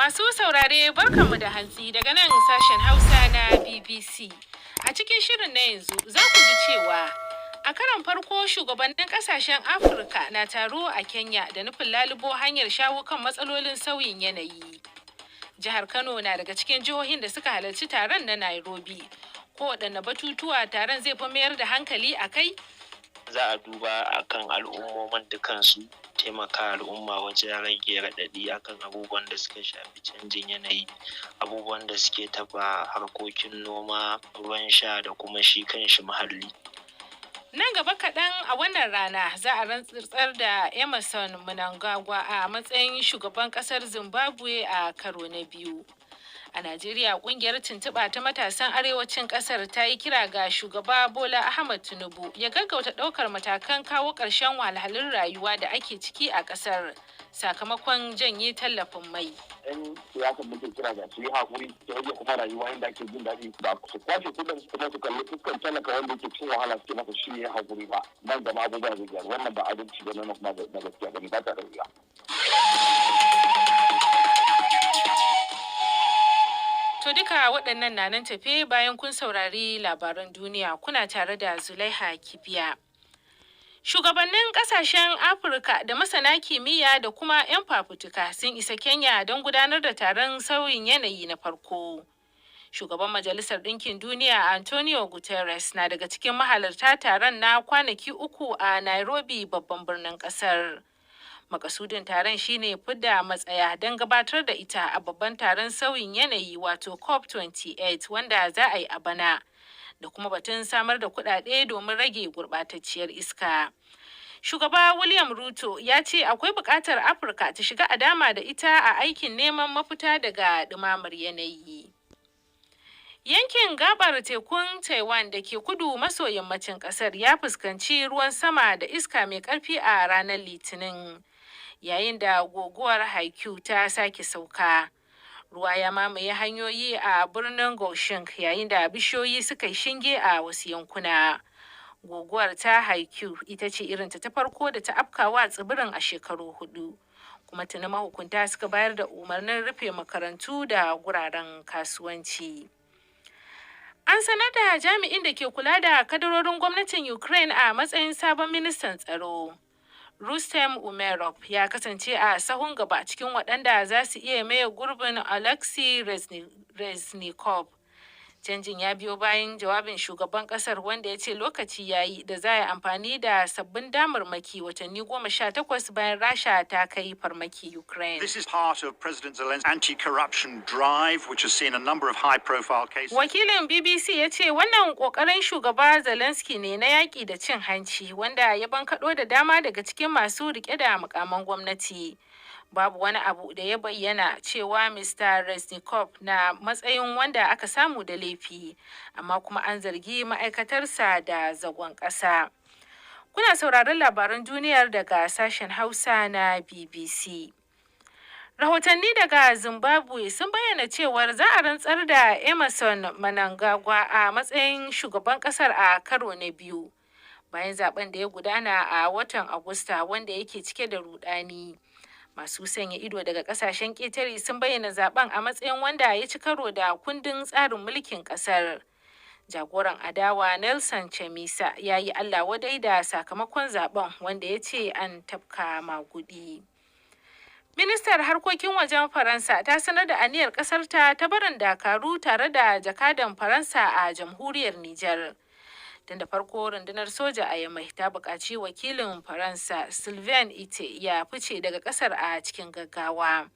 Masu saurare, barkanmu da hantsi daga nan sashen Hausa na BBC. A cikin shirin na yanzu za ku ji cewa a karon farko shugabannin kasashen Afirka na taro a Kenya da nufin lalubo hanyar shawo kan matsalolin sauyin yanayi. Jihar Kano na daga cikin jihohin da suka halarci taron na Nairobi. Ko waɗanne batutuwa taron zai fi mayar da hankali a kai? Za a duba akan al'ummomin dukansu, taimaka al'umma wajen rage raɗaɗi akan abubuwan da suka shafi canjin yanayi, abubuwan da suke taɓa harkokin noma, ruwan sha da kuma shi kanshi muhalli. Nan gaba kaɗan a wannan rana za a rantsar da Emmerson Mnangagwa a matsayin shugaban ƙasar Zimbabwe a karo na biyu. A Najeriya, ƙungiyar tuntuɓa ta matasan arewacin ƙasar ta yi kira ga shugaba Bola Ahmed Tinubu ya gaggauta ɗaukar matakan kawo ƙarshen wahalhalun rayuwa da ake ciki a ƙasar sakamakon janye tallafin mai. 'Yan siyasa muke kira da su yi haƙuri, su rage kuma rayuwa inda ake jin daɗi, da su kwashe kuɗin kuma su kalli fuskan talaka wanda yake cin wahala, suke masa shi ya haƙuri ba nan gaba abubuwa zai gyaru. Wannan ba adalci ba nan kuma na gaskiya ba ne, ba ta da wuya. To, duka waɗannan na nan tafe bayan kun saurari labaran duniya. Kuna tare da Zulaiha Kibiya. Shugabannin ƙasashen Afirka da masana kimiyya da kuma 'yan fafutuka sun isa Kenya don gudanar da taron sauyin yanayi na farko. Shugaban Majalisar Ɗinkin Duniya Antonio Guterres na daga cikin mahalarta taron na kwanaki 3 a Nairobi, babban birnin ƙasar. Makasudin taron shine fidda matsaya don gabatar da ita a babban taron sauyin yanayi, wato COP28, wanda za a yi a bana, da kuma batun samar da kuɗaɗe domin rage gurɓatacciyar iska. Shugaba William Ruto ya ce akwai buƙatar Afirka ta shiga a dama da ita a aikin neman mafita daga ɗumamar yanayi. Yankin gabar tekun Taiwan da ke kudu maso yammacin ƙasar ya fuskanci ruwan sama da iska mai ƙarfi a ranar Litinin, yayin da guguwar Haiku ta sake sauka. Ruwa ya mamaye hanyoyi a birnin Kaohsiung yayin da bishiyoyi suka yi shinge a wasu yankuna. Guguwar ta Haiku ita ce irinta ta farko da ta afkawa tsibirin a shekaru 4. Kuma tuni mahukunta suka bayar da umarnin rufe makarantu da guraren kasuwanci. An sanar da jami'in da ke kula da kadarorin gwamnatin Ukraine a matsayin sabon ministan tsaro. Rustem Umerov ya kasance a sahun gaba cikin waɗanda za su iya maye gurbin Alexei Reznikov. Canjin ya biyo bayan jawabin shugaban ƙasar wanda ya ce lokaci ya yi da za a yi amfani da sabbin damarmaki, watanni 18 bayan Rasha ta kai farmaki Ukraine. This is part of President Zelensky's anti-corruption drive, which has seen a number of high-profile cases. Wakilin BBC ya ce wannan ƙoƙarin shugaba Zelensky ne na yaƙi da cin hanci, wanda ya bankaɗo da dama daga cikin masu riƙe da mukaman gwamnati. Babu wani abu da ya bayyana cewa Mr. Reznikov na matsayin wanda aka samu da laifi, amma kuma an zargi ma'aikatarsa da zagon ƙasa. Kuna sauraron labaran duniyar daga sashen Hausa na BBC. Rahotanni daga Zimbabwe sun bayyana cewar za a rantsar da Emmerson Mnangagwa a matsayin shugaban kasar a karo na biyu, bayan zaben da ya gudana a watan Agusta wanda yake cike da rudani. Masu sanya ido daga kasashen ƙetare sun bayyana zaben a matsayin wanda ya ci karo da kundin tsarin mulkin kasar. Jagoran adawa Nelson Chamisa ya yi Allah wadai da sakamakon zaben, wanda ya ce an tafka magudi. Ministar harkokin wajen Faransa ta sanar da aniyar ƙasarta ta barin dakaru tare da jakadan Faransa a jamhuriyar Nijar. Tun da farko rundunar soja a Yamai ta buƙaci wakilin Faransa Sylvain Itté ya fice daga ƙasar a cikin gaggawa.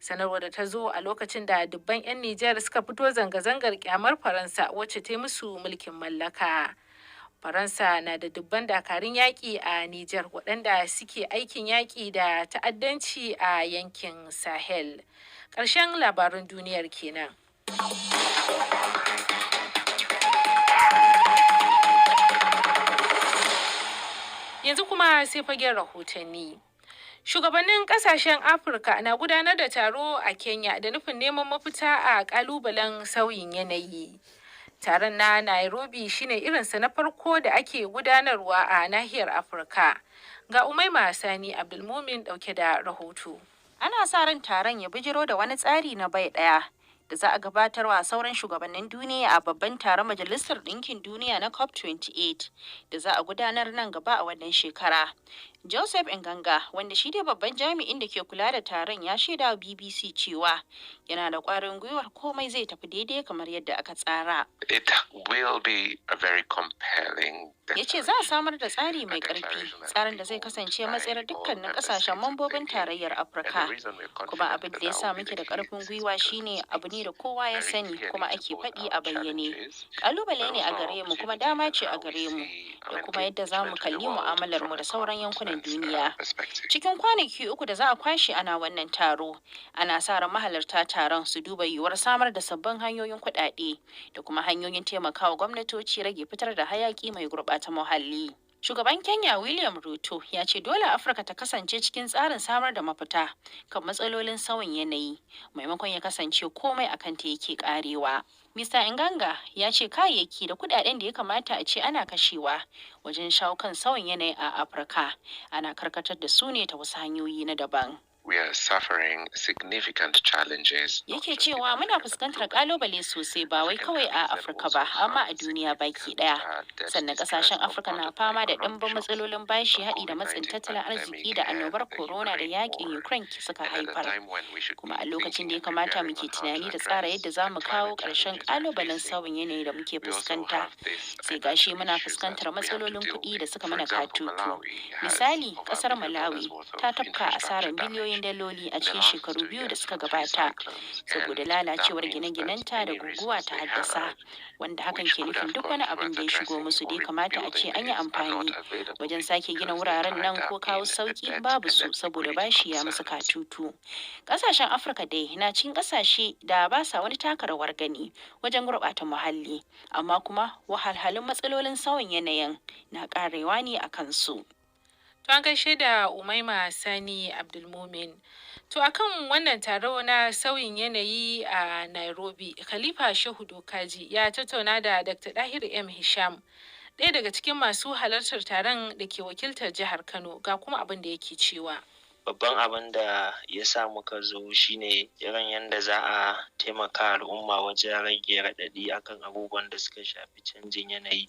Sanarwar da ta zo a lokacin da dubban 'yan Nijar suka fito zanga-zangar kyamar Faransa wacce ta yi musu mulkin mallaka. Faransa na da dubban dakarun yaƙi a Nijar waɗanda suke aikin yaƙi da ta'addanci a yankin Sahel. Ƙarshen labarun duniyar kenan. Yanzu kuma sai fagen rahotanni. Shugabannin kasashen Afirka na gudanar da taro a Kenya da nufin neman mafita a kalubalen sauyin yanayi. Taron na Nairobi shine irinsa na farko da ake gudanarwa a nahiyar Afirka. Ga Umaima Sani Abdulmumin dauke da rahoto. Ana sa ran taron ya bijiro da wani tsari na bai ɗaya da za a gabatarwa sauran shugabannin duniya a babban taron Majalisar Ɗinkin Duniya na COP28 da za a gudanar nan gaba a wannan shekara. Joseph Nganga, wanda shi ne babban jami'in da ke kula da taron, ya shaida wa BBC cewa yana da ƙwarin gwiwar komai zai tafi daidai kamar yadda aka tsara. It will be a very compelling Ya ce za a samar da tsari mai ƙarfi, tsarin da zai kasance matsayar dukkanin ƙasashen mambobin Tarayyar Afirka. Kuma abin da ya sa muke da ƙarfin gwiwa shine abu ne da kowa ya sani kuma ake faɗi a bayyane. Ƙalubale ne a gare mu kuma dama ce a gare mu, da kuma yadda za mu kalli mu'amalar mu da sauran yankunan duniya. Cikin kwanaki 3 da za a kwashe ana wannan taro, ana sa ran mahalarta taron su duba yiwuwar samar da sabbin hanyoyin kuɗaɗe da kuma hanyoyin taimakawa gwamnatoci rage fitar da hayaki mai gurɓata muhalli. Shugaban Kenya William Ruto ya ce dole Afirka ta kasance cikin tsarin samar da mafita kan matsalolin sauyin yanayi maimakon ya kasance komai a kanta yake karewa. Mr. Nganga ya ce kayayyaki da kudaden da ya kamata a ce ana kashewa wajen shawo kan sauyin yanayi a Afirka ana karkatar da su ne ta wasu hanyoyi na daban. We are suffering significant challenges. Yake cewa muna fuskantar kalubale sosai, ba wai kawai a Afirka ba, amma a duniya baki daya. Sannan kasashen Afirka na fama da ɗimbin matsalolin bashi, haɗi da matsin tattalin arziki da annobar corona da yakin Ukraine suka haifar. Kuma a lokacin da ya kamata muke tunani da tsara yadda za mu kawo ƙarshen kalubalen sauyin yanayi da muke fuskanta, sai gashi muna fuskantar matsalolin kuɗi da suka mana katutu. Misali, ƙasar Malawi ta tafka asarar biliyoyin daloli a cikin shekaru 2 da suka gabata saboda lalacewar gine-ginenta da guguwa ta haddasa, wanda hakan ke nufin duk wani abin da ya shigo musu da ya kamata a ce an yi amfani wajen sake gina wuraren nan ko kawo sauki, babu su saboda bashi ya musu katutu. Kasashen Afirka dai na cikin kasashe da ba sa wani taka rawar gani wajen gurɓata muhalli, amma kuma wahalhalun matsalolin sauyin yanayin na karewa ne a kansu. To, an gaishe da Umaima Sani Abdulmumin. To, akan wannan taro na sauyin yanayi a Nairobi, Khalifa Shehu Dokaji ya tattauna da Dr. Dahir M. Hisham, ɗaya daga cikin masu halartar taron da ke wakiltar jihar Kano, ga kuma abin da yake cewa. Babban abin da ya sa muka zo shine irin yadda za a taimaka al'umma wajen rage raɗaɗi akan abubuwan da suka shafi canjin yanayi,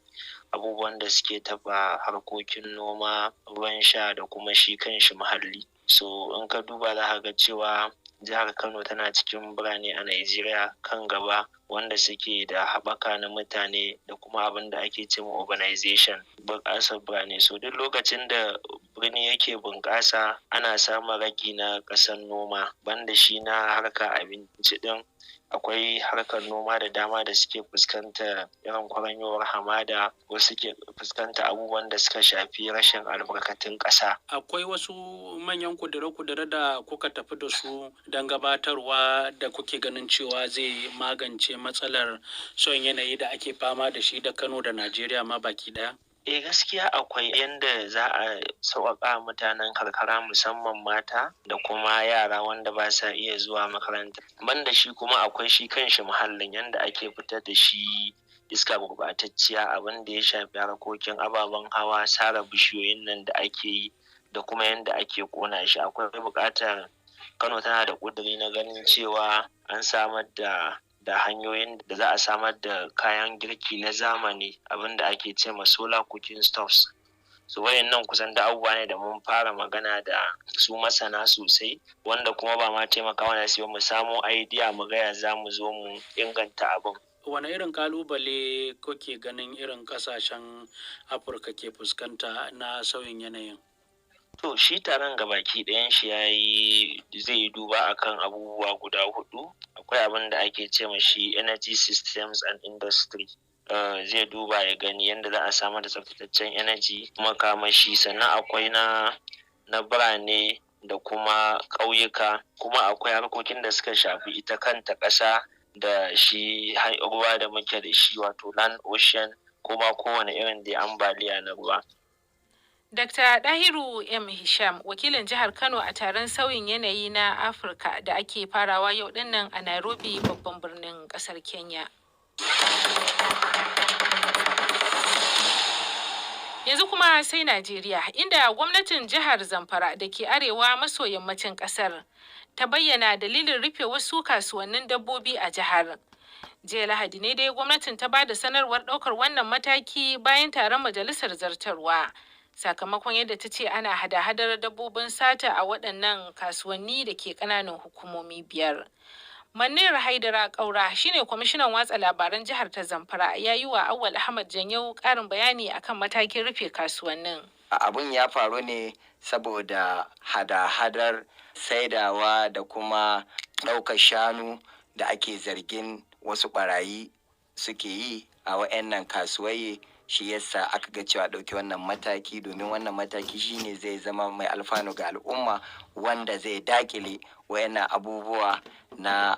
abubuwan da suke taɓa harkokin noma, ruwan sha da kuma shi kanshi muhalli. So in ka duba, za ka ga cewa jihar Kano tana cikin birane a Najeriya kan gaba wanda suke da haɓaka na mutane da kuma abin da ake cewa urbanization, bunƙasar birane. So duk lokacin da birni yake bunƙasa, ana samun ragi na ƙasar noma. Banda shi na harkar abinci ɗin, akwai harkar noma da dama da suke fuskantar irin kwaranyowar hamada ko suke fuskantar abubuwan da suka shafi rashin albarkatun ƙasa. Akwai wasu manyan kudure-kudure da kuka tafi da su don gabatarwa da kuke ganin cewa zai magance matsalar sauyin yanayi da ake fama da shi da Kano da Najeriya ma baki daya? Eh, gaskiya akwai yanda za a sauƙaƙa mutanen karkara, musamman mata da kuma yara wanda ba sa iya zuwa makaranta. Banda shi kuma akwai shi kanshi muhallin, yanda ake fitar da shi iska gurɓatacciya, abin da ya shafi harkokin ababen hawa, sare bishiyoyin nan da ake yi da kuma yanda ake ƙona shi. Akwai buƙatar Kano tana da ƙuduri na ganin cewa an samar da hanyoyin da za a samar da kayan girki na zamani, abin da ake ce ma solar cooking stoves. So wayannan kusan da abubuwa ne da mun fara magana da su masana sosai, wanda kuma ba ma taimakawa na su mu samo idea mu ga ya za mu zo mu inganta abin. Wane irin kalubale kuke ganin irin kasashen Afirka ke fuskanta na sauyin yanayin? To, shi taron gabaki ɗayan shi ya yi zai yi duba akan abubuwa guda hudu. Akwai abin da ake ce ma shi energy systems and industry. Zai duba ya gani yadda za a samar da tsaftataccen energy, makamashi. Sannan akwai na birane da kuma ƙauyuka. Kuma akwai harkokin da suka shafi ita kanta ƙasa da shi ruwa da muke da shi, wato land, ocean, kuma kowane irin da ambaliya na ruwa. Dr. Dahiru M. Hisham, wakilin jihar Kano a taron sauyin yanayi na Afirka da ake farawa yau dinnan a Nairobi, babban birnin kasar Kenya. Yanzu kuma sai Najeriya, inda gwamnatin jihar Zamfara da ke arewa maso yammacin ƙasar ta bayyana dalilin rufe wasu kasuwannin dabbobi a jihar. Jiya Lahadi ne dai gwamnatin ta bada sanarwar ɗaukar wannan mataki bayan taron majalisar zartarwa. Sakamakon yadda ta ce ana hada-hadar dabbobin sata a waɗannan kasuwanni da ke ƙananan hukumomi 5. Manir Haidara Kaura shine kwamishinan watsa labaran jihar ta Zamfara, ya yi wa Awwal Ahmad Janyau ƙarin bayani akan matakin rufe kasuwannin. Abun ya faru ne saboda hada-hadar saidawa da kuma ɗaukar shanu da ake zargin wasu ɓarayi suke yi a wa'annan kasuwaye. Shi yasa aka ga cewa ɗauki wannan mataki, domin wannan mataki shine zai zama mai alfanu ga al'umma, wanda zai dakile wayannan abubuwa na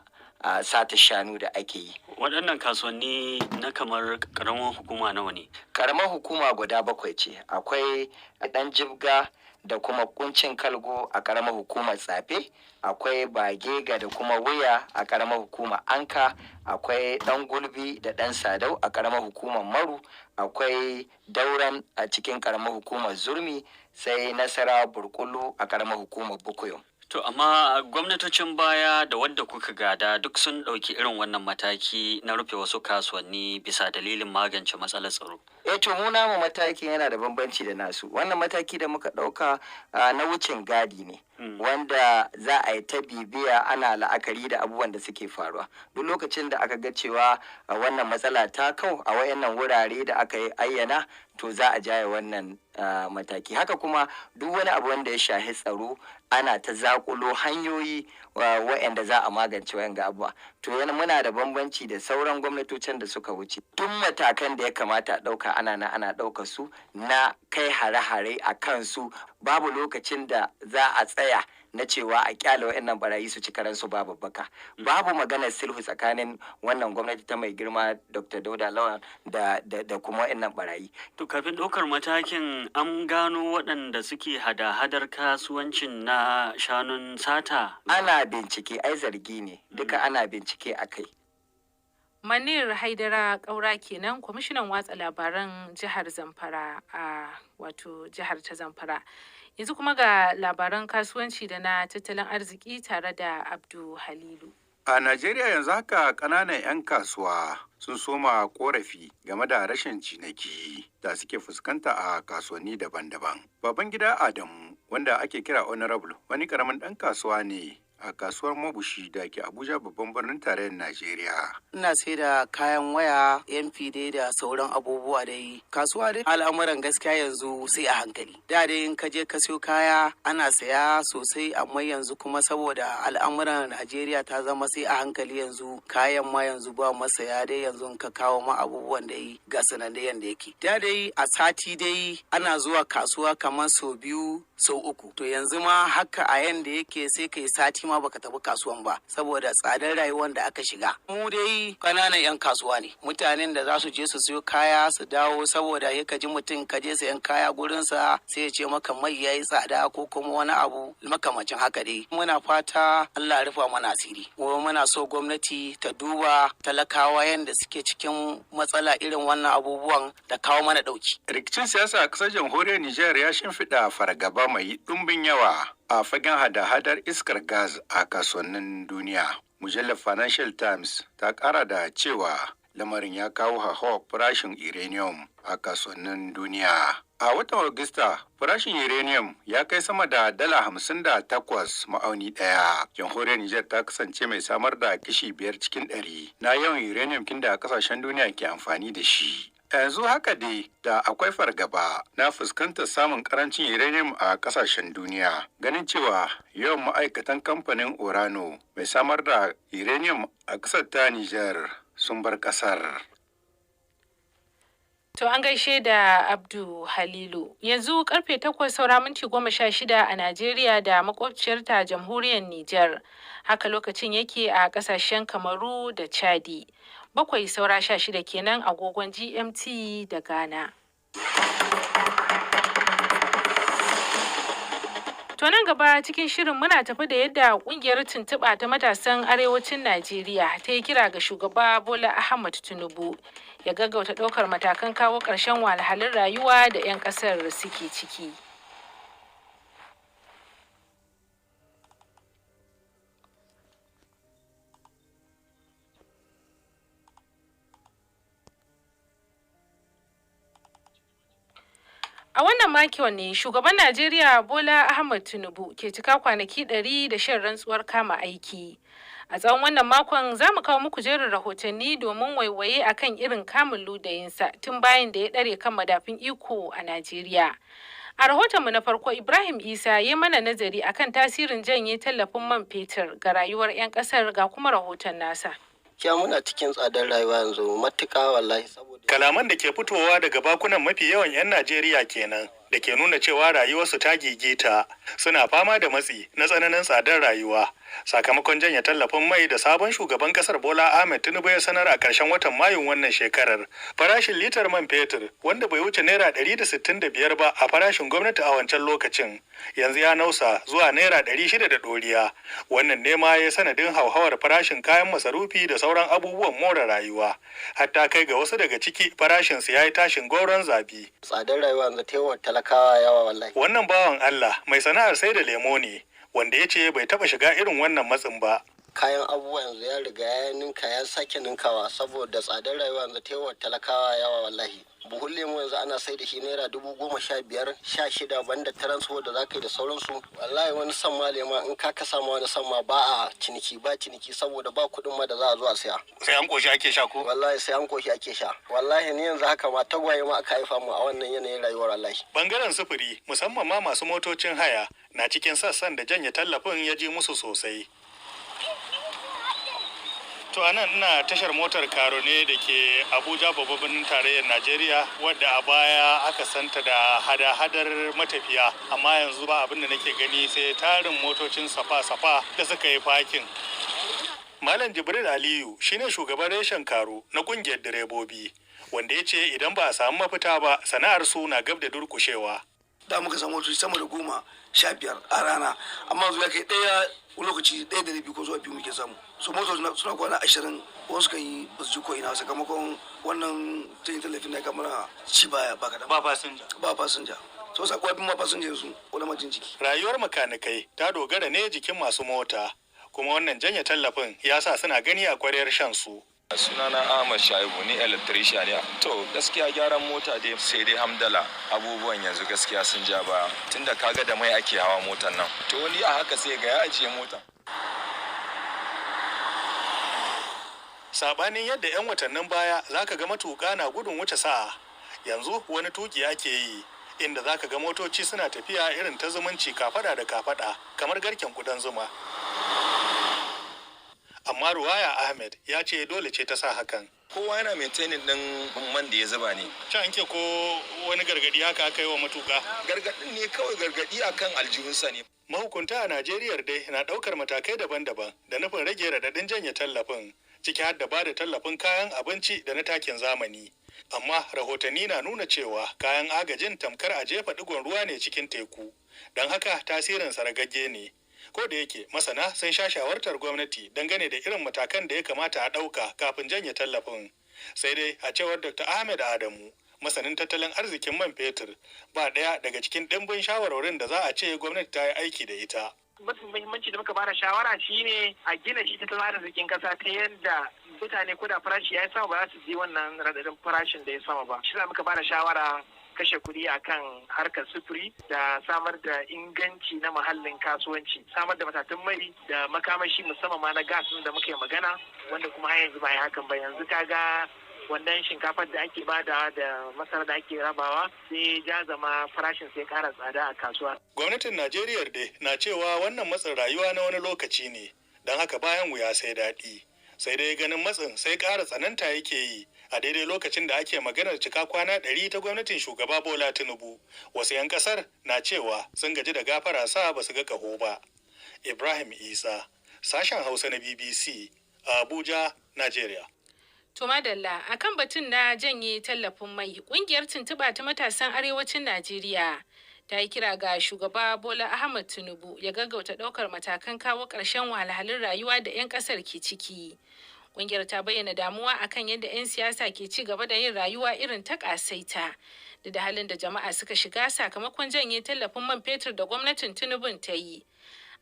sata shanu da ake yi. Waɗannan kasuwanni na kamar ƙaramar hukuma nawa ne? Ƙaramar hukuma guda 7 ce. Akwai ɗan Jibga da kuma Kuncin Kalgo a ƙaramar hukumar Tsafe, akwai Bagega da kuma Wuya a ƙaramar hukumar Anka, akwai Ɗan Gulbi da Ɗan Sadau a ƙaramar hukumar Maru, akwai Dauran a cikin ƙaramar hukumar Zurmi, sai Nasara Burkulu a ƙaramar hukumar Bukoyo. To amma gwamnatocin baya da wadda kuka gada duk sun ɗauki irin wannan mataki na rufe wasu kasuwanni bisa dalilin magance matsalar tsaro. Eh, to mu namu matakin yana da bambanci da nasu. Wannan mataki da muka ɗauka na wucin gadi ne, wanda za a yi ta bibiya ana la'akari da abubuwan da suke faruwa. Duk lokacin da aka ga cewa wannan matsala ta kau a wayannan wurare da aka yi ayyana, to za a jaye wannan mataki. Haka kuma duk wani abu wanda ya shahi tsaro, ana ta zakulo hanyoyi wa'anda za a magance wayan abubuwa. To yana muna da bambanci da sauran gwamnatocin da suka wuce. Duk matakan da ya kamata a ɗauka ana na ana ɗauka su na kai hare-hare a kansu. Babu lokacin da za a tsaya na cewa a kyale wa'annan barayi su ci karansu babu baka. Babu maganar sulhu tsakanin wannan gwamnati ta mai girma Dr. Dauda Lawan da kuma wa'annan barayi. To kafin ɗaukar matakin, an gano waɗanda suke hada-hadar kasuwancin na shanun sata? Ana bincike, ai zargi ne duka, ana bincike a kai. Manir Haidara Kaura kenan, kwamishinan watsa labaran jihar Zamfara a wato jihar ta Zamfara. Yanzu kuma ga labaran kasuwanci da na tattalin arziki tare da Abdu Halilu. A Najeriya yanzu haka ƙananan 'yan kasuwa sun soma korafi game da rashin ciniki da suke fuskanta a kasuwanni daban-daban. Babangida Adamu, wanda ake kira Honorable, wani ƙaramin ɗan kasuwa ne a kasuwar Mabushi da ke Abuja, babban birnin tarayyar Najeriya. Ina sai da kayan waya, MP dai da sauran abubuwa dai. Kasuwa dai al'amuran gaskiya yanzu sai a hankali. Da dai in ka je ka siyo kaya ana saya sosai, amma yanzu kuma saboda al'amuran Najeriya ta zama sai a hankali, yanzu kayan ma yanzu ba masaya dai. Yanzu in ka kawo ma abubuwan dai ga sanan dai yanda yake. Da dai a sati dai ana zuwa kasuwa kamar sau 2, sau 3. To yanzu ma haka a yanda yake, sai kai sati ma baka tafi kasuwan ba saboda tsadar rayuwar da aka shiga. Mu dai kananan 'yan kasuwa ne, mutanen da za su je su siyo kaya su dawo, saboda ya ka ji mutum ka je sayan kaya gurinsa sai ya ce maka mai yayi tsada ko kuma wani abu makamacin haka dai. Muna fata Allah ya rufa mana asiri. Kuma muna so gwamnati ta duba talakawa yanda suke cikin matsala irin wannan abubuwan da kawo mana dauki. Rikicin siyasa a ƙasar jamhuriyar Nijar ya shimfiɗa fargaba mai ɗumbin yawa a fagen hada-hadar iskar gas a kasuwannin duniya. Mujallar Financial Times ta ƙara da cewa lamarin ya kawo hauhawar farashin uranium a kasuwannin duniya. A watan Agusta, farashin uranium ya kai sama da dala 58 ma'auni ɗaya. Jamhuriyar Nijar ta kasance mai samar da kashi 5% na yawan uranium kin da kasashen duniya ke amfani da shi. Yanzu haka dai da akwai fargaba na fuskantar samun karancin uranium a kasashen duniya, ganin cewa yawan ma'aikatan kamfanin Orano mai samar da uranium a ƙasar ta Nijar sun bar ƙasar. To an gaishe da Abdu Halilu. Yanzu karfe 7:16 a Najeriya da makwabciyarta jamhuriyar Nijar. Haka lokacin yake a kasashen Kamaru da Chadi. 6:45 kenan agogon GMT da Ghana. To nan gaba cikin shirin muna tafi da yadda kungiyar tuntuɓa ta matasan arewacin Najeriya ta yi kira ga shugaba Bola Ahmad Tinubu Ya gaggauta ɗaukar matakan kawo ƙarshen wahalhalun rayuwa da 'yan ƙasar suke ciki. A wannan makon ne shugaban Najeriya Bola Ahmed Tinubu ke cika kwanaki 100 da shan rantsuwar kama aiki. A tsawon wannan makon za mu kawo muku jerin rahotanni domin waiwaye akan irin kamun ludayinsa tun bayan da ya ɗare kan madafun iko a Najeriya. A rahotonmu na farko, Ibrahim Isa ya mana nazari akan tasirin janye tallafin man fetur ga rayuwar 'yan ƙasar, ga kuma rahoton nasa. Gaskiya muna cikin tsadar rayuwa yanzu matuƙa wallahi, saboda Kalaman da ke fitowa daga bakunan mafi yawan 'yan Najeriya kenan da ke nuna cewa rayuwarsu ta gigita, suna fama da matsi na tsananin tsadar rayuwa sakamakon janye tallafin mai da sabon shugaban kasar Bola Ahmed Tinubu ya sanar a ƙarshen watan Mayun wannan shekarar. Farashin litar man fetur, wanda bai wuce naira 165 ba a farashin gwamnati a wancan lokacin, yanzu ya nausa zuwa naira 600 da ɗoriya. Wannan ne ma ya sanadin hauhawar farashin kayan masarufi da sauran abubuwan more rayuwa, hatta kai ga wasu daga ciki farashinsu ya yi tashin gwauron zabi. Tsadar rayuwa yanzu ta yawan talakawa yawa wallahi. Wannan bawan Allah mai sana'ar sai da lemo ne, wanda ya ce bai taba shiga irin wannan matsin ba. Kayan abubuwa yanzu ya riga ya ninka, ya sake ninkawa, saboda tsadar rayuwa yanzu ta yawan talakawa yawa wallahi. Buhun lemo yanzu ana sai da shi naira 15,000, 16, banda transfer da zaka yi da sauransu. Wallahi wani san ma lema in ka kasa ma, wani san ma ba a ciniki, ba ciniki, saboda ba kuɗin ma da za a zo a saya. Sai an koshi ake sha ko? Wallahi sai an koshi ake sha. Wallahi ni yanzu haka ma tagwaye ma aka haifa mu a wannan yanayin rayuwar wallahi. Bangaren sufuri, musamman ma masu motocin haya, na cikin sassan da janye tallafin ya ji musu sosai. To, anan ina tashar motar Karo ne da ke Abuja, babban birnin tarayyar Najeriya, wadda a baya aka santa da hada-hadar matafiya, amma yanzu ba abin da nake gani sai tarin motocin safa-safa da suka yi fakin. Malam Jibril Aliyu shine shugaban reshen Karo na kungiyar direbobi, wanda ya ce idan ba a samu mafita ba, sana'ar su na gab da durkushewa. Da muka samu motoci sama da 10, 15 a rana, amma yanzu ya kai ɗaya, lokaci 1.5 ko zuwa 2 muke samu. So motoci suna kwana 20, wasu kan yi ba su ji ko ina, sakamakon wannan janye tallafin da ya kamar ci baya ba kaɗan. Ba fasinja. Ba fasinja. So sako abin ma fasinja yanzu wani majin ciki. Rayuwar makanikai ta dogara ne jikin masu mota, kuma wannan janye tallafin ya sa suna gani a kwaryar shan su. Sunana Ahmad Shaibu, ni electrician ne. To, gaskiya gyaran mota dai sai dai hamdala. Abubuwan yanzu gaskiya sun ja baya, tunda kaga da mai ake hawa motar nan. To, wani a haka sai ga ya ajiye mota. Sabanin yadda 'yan watannin baya zaka ga matuƙa na gudun wuce sa'a, yanzu wani tuki ake yi inda zaka ga motoci suna tafiya irin ta zumunci, kafada da kafada, kamar garken kudan zuma. Amma Ruwaya Ahmed ya ce dole ce ta sa hakan. Kowa yana maintaining din man da ya zuba ne. Can ke ko wani gargadi haka aka yi wa matuƙa? Gargadin ne kawai, gargadi akan aljihunsa ne. Mahukunta a Najeriya dai na ɗaukar matakai daban-daban da nufin rage raɗaɗin janye tallafin, ciki har da bada tallafin kayan abinci da na takin zamani. Amma rahotanni na nuna cewa kayan agajin tamkar a jefa digon ruwa ne cikin teku, don haka tasirin ragagge ne. Ko da yake masana sun sha shawartar gwamnati dangane da irin matakan da ya kamata a ɗauka kafin janye tallafin. Sai dai a cewar Dr. Ahmed Adamu, masanin tattalin arzikin man fetur, ba ɗaya daga cikin ɗimbin shawarwarin da za a ce gwamnati ta yi aiki da ita. Mafi muhimmanci da muka bada shawara shine a gina shi tattalin arzikin kasa ta yadda mutane ko da farashi ya yi sama, ba za su ji wannan radadin farashin da ya sama ba. Shi muka bada shawara, kashe kuɗi akan harkar sufuri da samar da inganci na muhallin kasuwanci, samar da matatun mai da makamashi, musamman ma na gas da muka yi magana, wanda kuma har yanzu ba yi hakan ba. Yanzu kaga wannan shinkafar da ake badawa da masara da ake rabawa sai ja zama farashin sai kara tsada a kasuwa. Gwamnatin Najeriya dai na cewa wannan matsin rayuwa na wani lokaci ne, don haka bayan wuya sai daɗi. Sai dai ganin matsin sai ƙara tsananta yake yi a daidai lokacin da ake maganar cika kwana 100 ta gwamnatin shugaba Bola Tinubu. Wasu 'yan ƙasar na cewa sun gaji da gafara sa ba su ga ƙaho ba. Ibrahim Isa, sashen Hausa na BBC, Abuja, Najeriya. To madalla, akan batun na janye tallafin mai, kungiyar tuntuɓa ta matasan arewacin Najeriya ta yi kira ga shugaba Bola Ahmed Tinubu ya gaggauta ɗaukar matakan kawo ƙarshen wahalhalun rayuwa da 'yan ƙasar ke ciki. Kungiyar ta bayyana damuwa akan yadda 'yan siyasa ke ci gaba da yin rayuwa irin ta ƙasaita. Da halin da jama'a suka shiga sakamakon janye tallafin man fetur da gwamnatin Tinubun ta yi.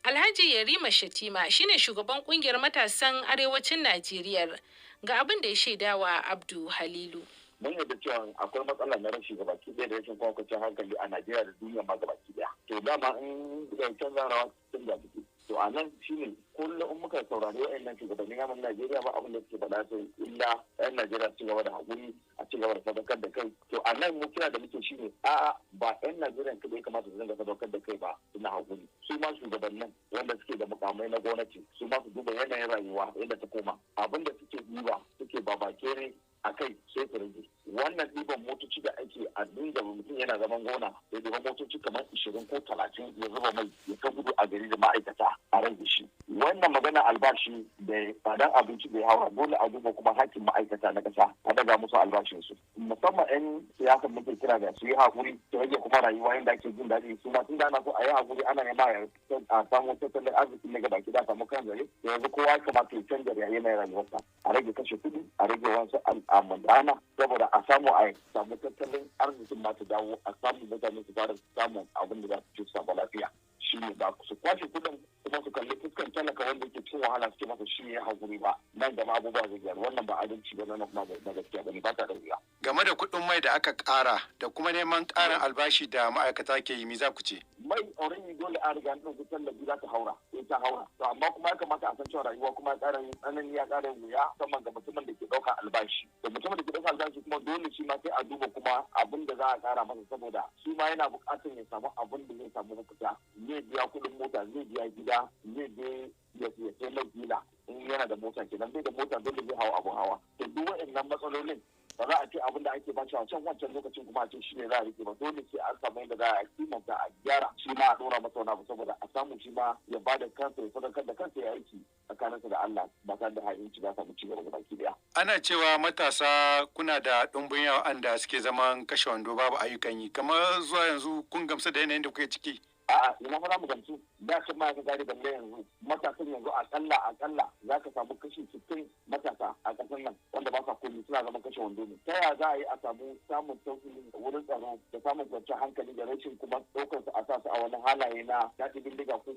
Alhaji Yarima Shatima shine shugaban kungiyar matasan arewacin Najeriya, ga abin da ya shaidawa Abdu Halilu. Mun yadda cewa akwai matsala na rashin gabaki ɗaya da rashin kwakwacin hankali a Najeriya da duniya ma gabaki ɗaya. To dama in canza rawa canza take. To a nan shine kullum in muka saurari wa'annan shugabannin namun Najeriya, ba abin da suke faɗa sai illa 'yan Najeriya su gaba da haƙuri, a ci gaba da sadaukar da kai. To a nan mu kira da muke shine, a'a, ba 'yan Najeriya kaɗai kamata su dinga sadaukar da kai ba suna haƙuri. Su ma shugabannin wanda suke da mukamai na gwamnati, su ma su duba yanayin rayuwa yadda ta koma, abin da suke ɗiba suke babakere a kai sai su rage wannan ɗiban motoci da ake a dinga. Mutum yana zaman gona ya ɗiba motoci kamar 20 ko 30, ya zuba mai, ya ta gudu a gari da ma'aikata, a rage shi. Wannan magana albashi da tsadan abinci da ya hawa, dole a duba kuma hakkin ma'aikata na ƙasa, a daga musu albashinsu. Musamman 'yan siyasa muke kira da su yi haƙuri, su rage kuma rayuwa yadda ake jin daɗi. Su ma tun da ana so a yi haƙuri, ana nema a samu tattalin arziki na gaba da samu kan zare. Yanzu kowa ya kamata ya canza yanayin rayuwarsa, a rage kashe kuɗi, a rage wasu al'amudana, saboda a samu tattalin arzikin ma ta dawo, a samu mutane su fara samun abin da za su ci, su samu lafiya. Shi ne ba su kwashe kuɗin kuma su kalli fuskan talaka wanda yake cin wahala suke masa shi ya haƙuri ba, nan gaba abubuwa zai gyaru. Wannan ba adalci ba, nan kuma ba gaskiya ba ne, ba ta da wuya. Game da kuɗin mai da aka ƙara da kuma neman ƙarin albashi da ma'aikata ke yi, me za ku ce? Mai already dole an riga an ɗauki tallafi, za ta haura, sai ta haura. To amma kuma ya kamata a san cewa rayuwa kuma ya ƙara yin tsanani, ya ƙara yin wuya, musamman ga mutumin da ke ɗauka albashi. To mutumin da ke ɗauka albashi kuma dole shi ma sai a duba kuma abin da za a ƙara masa, saboda shi ma yana buƙatar ya samu abin da zai samu mafita, zai biya kuɗin mota, zai biya gida, zai je ya sai mai kila in yana da mota kenan. Bai da mota, dole zai hau abun hawa. To duk waɗannan matsalolin, ba za a ce abin da ake bashi a can wancan lokacin kuma a ce shi ne za a rike ba. Dole sai an samu yadda za a kimanta, a gyara, shi ma a dora masa wani abu, saboda a samu shi ma ya ba da kansa, ya sadaukar da kansa, ya aiki tsakaninsa da Allah ba tare da ha'inci ba, samu ci gaba da baki daya. Ana cewa matasa kuna da ɗumbin yawa da suke zaman kashe wando, babu ayyukan yi. Kamar zuwa yanzu kun gamsu da yanayin da kuke ciki? A'a, ina fa za mu gamsu? Da kan ma ka gari, balle yanzu. Matasan yanzu akalla za ka samu kashi 60 matasa a ƙasar nan wanda ba sa komi, suna zaman kashe wando ne. Ta yaya za a yi a samu samun sauƙi wurin tsaro da samun kwanciyar hankali da rashin kuma ɗaukar su a sa su a wani halaye na daɗi bindiga ko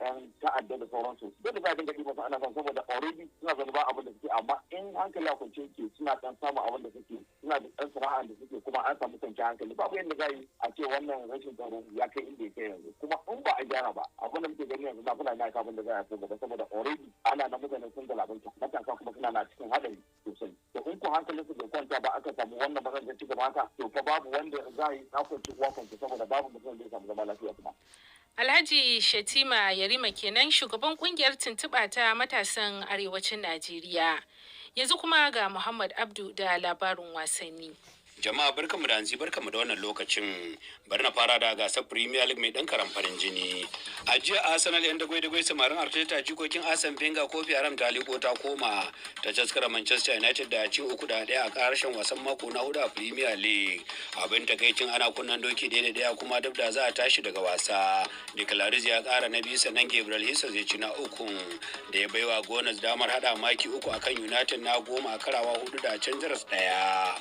'yan ta'adda da sauransu? Dole za a dinga ɗiba su ana son, saboda already suna zama ba abin da suke. Amma in hankali a kwance yake, suna ɗan samun abin da suke, suna da ɗan sana'ar da suke, kuma an samu kwanciyar hankali, babu yadda za a yi a ce wannan rashin tsaro ya kai inda ya kai yanzu. Kuma in ba a gyara ba, abin da muke gani yanzu na fulani aka abin da za a fi gaba, saboda already ana na mutane sun galabaita, matasa kuma suna na cikin haɗari sosai. To in ko hankalin su bai kwanta ba, aka samu wannan ba zan ci gaba haka, to fa babu wanda za a yi kwance uwa kwance, saboda babu mutum da ya samu zama lafiya kuma. Alhaji Shatima Yarima kenan, shugaban kungiyar tuntuɓa ta matasan arewacin Najeriya. Yanzu kuma ga Muhammad Abdu da labarin wasanni. Jama'a, barkanmu da hantsi, barkanmu da wannan lokacin. Bari na fara da gasar Premier League mai dan karan farin jini. A jiya Arsenal, yan dagwai-dagwai, samarin Arteta, jikokin Arsene Wenger, kofi haram ta liko ta koma ta caskara Manchester United da ci 3-1 a karshen wasan mako na hudu a Premier League. Abin takaicin, ana kunnan doki 1-1, kuma dab da za a tashi daga wasa, Declan Rice ya kara na biyu, sannan Gabriel Jesus ya ci na uku da ya baiwa Gunners damar hada maki 3 akan United na 10 a karawa hudu da canjaras ɗaya.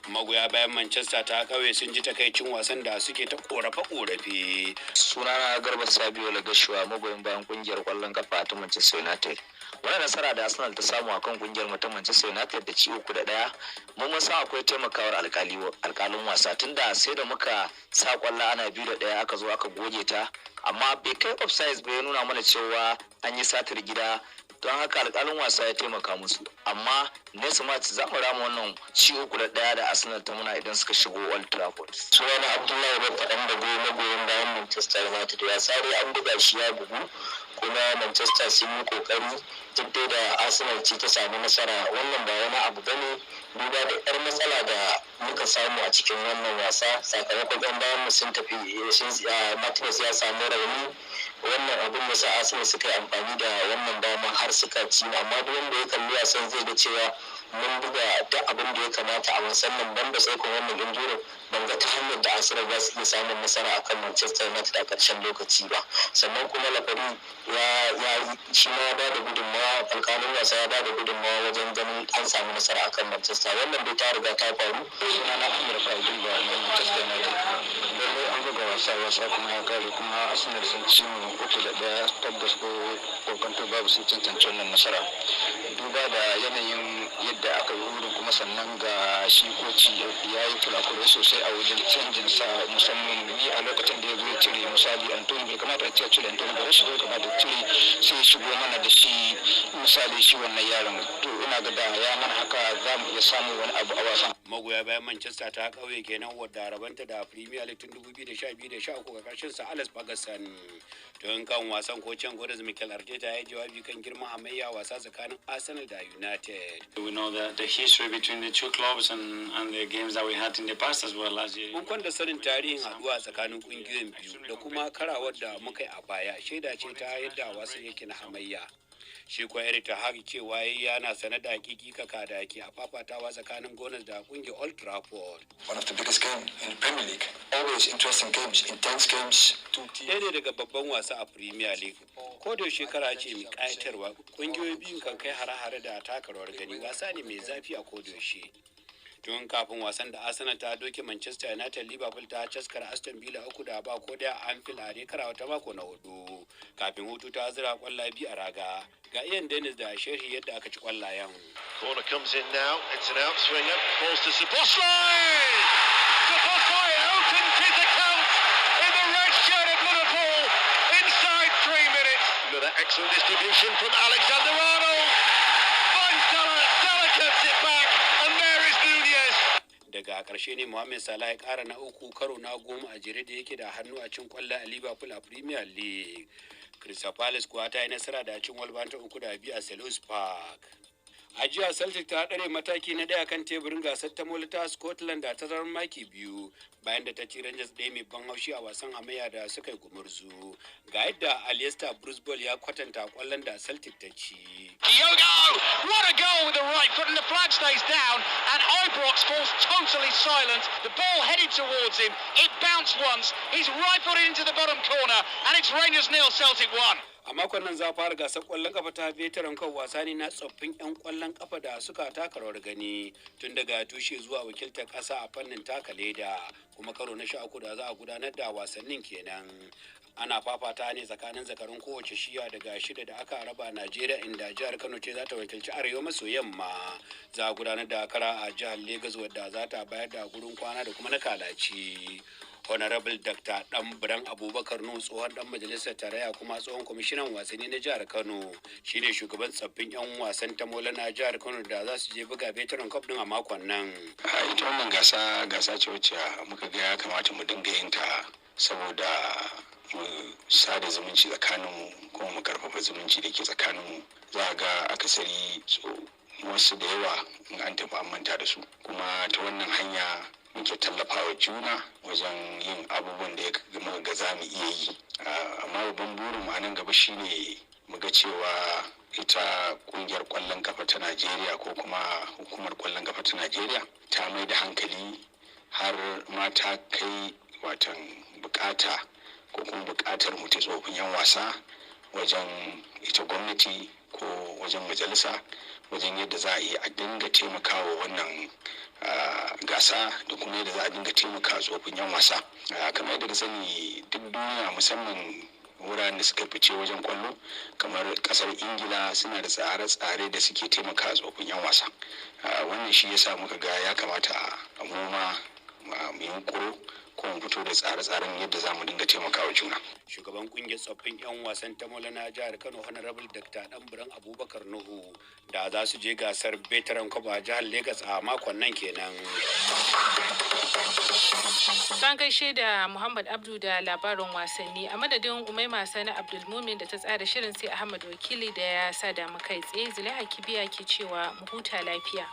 Magoya bayan Manchester ta kauye sun ji takaicin wasan da suke ta korafe korafe. Sunana Garba Sabio Lagashuwa, magoyin bayan kungiyar kwallon kafa ta Manchester United. Wani nasara da Arsenal ta samu akan kungiyar mu ta Manchester United da ci 3-1, mun san akwai taimakawar alkalin wasa, tunda sai da muka sa kwallo ana 2-1 aka zo aka goge ta, amma bai kai offside ba, ya nuna mana cewa an yi satar gida. Don haka alkalin wasa ya taimaka musu. Amma next match za mu rama wannan ci 3-1 da Arsenal ta muna idan suka shigo Old Trafford. Sunana Abdullahi Babba Dan Dago, magoyin bayan Manchester United. Wasa dai an buga shi ya bugu, kuma Manchester sun yi kokari, duk dai da Arsenal ce ta samu nasara. Wannan ba wani abu bane, duba da yar matsala da muka samu a cikin wannan wasa, sakamakon yan bayan mu sun tafi, Martinez ya samu rauni. Wannan abin ya sa Arsenal suka yi amfani da wannan dama har suka ci. Amma duk wanda ya kalli wasan zai ga cewa mun buga duk abin da ya kamata a wasan nan, banda tsaikon wannan injury, ban ga ta hanyar da Arsenal za su iya samun nasara akan Manchester United a ƙarshen lokaci ba. Sannan kuma referee ya shi ma ya bada gudunmawa, alƙalin wasa ya bada gudunmawa wajen ganin an samu nasara akan Manchester. Wannan dai ta riga ta faru. Sunana Amir Fadil ba na Manchester United. Lallai an buga wasa, wasa kuma ya kare, kuma Arsenal sun ci mu 3-1. Tabbas, ko kokonto babu, sun cancanci wannan nasara, duba da yanayin yadda aka yi wurin. Kuma sannan ga shi koci ya yi kurakurai sosai a wajen canjin sa, musamman ni a lokacin da ya zo ya cire misali Antony. Bai kamata a ce cire Antony ba, shi kamata cire, sai ya shigo mana da shi misali shi wannan yaron. To, ina ga da ya mana haka, za mu iya samun wani abu a wasan. Magoya bayan Manchester ta kauye kenan, wadda rabanta da Premier League tun 2012 da 13 karkashin sa Alex Ferguson. Tun kan wasan, kocin Gunners Mikel Arteta ya yi jawabi kan girman hamayya wasa tsakanin Arsenal da United. We know the history between the two clubs and the games that we had in the past as well last year. Mun kwanda sanin tarihin haduwa tsakanin kungiyoyin biyu da kuma karawar da muka yi a baya shaida ce ta yadda wasan yake na hamayya. Shi kuwa Erik ten Hag cewa yana sane da kikikaka da ke a fafatawa tsakanin Gunners da kungiyar Old Trafford. One of the biggest game in the Premier League. Always interesting games, intense games. Ɗaya ne daga babban wasa a Premier League. Ko da shekara ce mai ƙayatarwa, kungiyoyi biyun kan kai hare-hare da taka rawar gani. Wasa ne mai zafi a koda yaushe. Tun kafin wasan da Arsenal ta doke Manchester United, Liverpool ta caskar Aston Villa 3 da ba ko 1 a Anfield a karawa ta mako na hudu. Kafin hutu ta zira kwallaye biyu a raga. Ga Ian Dennis da sharhi yadda aka ci kwallayen. Corner comes in now. It's an outswinger. Falls to Szoboszlai! Szoboszlai opens his account in the red shirt of Liverpool inside 3 minutes. Another excellent distribution from Alexander Arnold. Finds Salah. Salah cuts it back. And there is Nunez. Daga karshe ne Mohamed Salah ya kara na uku, karo na 10 a jere da yake da hannu a cin kwallo a Liverpool a Premier League. Crystal Palace kuwa ta yi nasara da cin Wolverhampton 3-2 a Selhurst Park. A jiya Celtic ta ɗare mataki na ɗaya kan teburin gasar ta ta Scotland da tazarar maki 2 bayan da ta ci Rangers ɗaya mai ban haushi a wasan hamayya da suka yi gumurzu. Ga yadda Alistair Bruce Ball ya kwatanta kwallon da Celtic ta ci. Diogo! What a goal with the right foot, and the flag stays down, and Ibrox falls totally silent. The ball headed towards him. It bounced once. He's right footed into the bottom corner, and it's Rangers nil, Celtic 1. A makon nan za a fara gasar kwallon kafa ta Veteran Cup, wasa ne na tsoffin 'yan kwallon kafa da suka taka rawar gani tun daga tushe zuwa wakiltar kasa a fannin taka leda, kuma karo na 13 da za a gudanar da wasannin kenan. Ana fafata ne tsakanin zakarun kowace shiya daga shida da aka raba Najeriya, inda jihar Kano ce za ta wakilci arewa maso yamma. Za a gudanar da kara a jihar Lagos, wadda za ta bayar da gurin kwana da kuma na kalaci. Honorable Dr. Ɗanburan Abubakar Nuhu, tsohon dan majalisar tarayya kuma tsohon kwamishinan wasanni na jihar Kano, shine shugaban tsaffin 'yan wasan tamola na jihar Kano da za su je buga Veteran Cup din a makon nan. Ita wannan gasa, gasa ce wacce muka ga ya kamata mu dinga yin ta saboda mu sada zumunci tsakaninmu kuma mu karfafa zumunci da ke tsakaninmu. Za a ga akasari wasu da yawa in an tafi an manta da su, kuma ta wannan hanya muke tallafawa juna wajen yin abubuwan da ya muka ga za mu iya yi. Amma babban burin mu a nan gaba shine mu ga cewa ita kungiyar kwallon kafa ta Najeriya ko kuma hukumar kwallon kafa ta Najeriya ta mai da hankali har ma ta kai watan bukata ko kuma bukatar mu ta tsofin 'yan wasa wajen ita gwamnati ko wajen majalisa, wajen yadda za a yi a dinga taimakawa wannan gasa da kuma yadda za a dinga taimaka tsofin 'yan wasa. Kamar yadda ka sani, duk duniya, musamman wuraren da suka fice wajen kwallo kamar kasar Ingila, suna da tsare-tsare da suke taimaka tsofin 'yan wasa. Wannan shi yasa muka ga ya kamata a mu ma mu yunkuro ko mu fito da tsare-tsaren yadda za mu dinga taimakawa juna. Shugaban kungiyar tsoffin 'yan wasan ta na jihar Kano, Honorable Dr. Ɗanburan Abubakar Nuhu, da za su je gasar Veteran Cup a jihar Lagos a makon nan kenan. An gaishe da Muhammad Abdu da labarin wasanni. A madadin Umaima Sani Abdulmumin da ta tsara shirin, sai Ahmad Wakili da ya sa da mu kai tsaye. Zulaiha Kibiya ke cewa mu huta lafiya.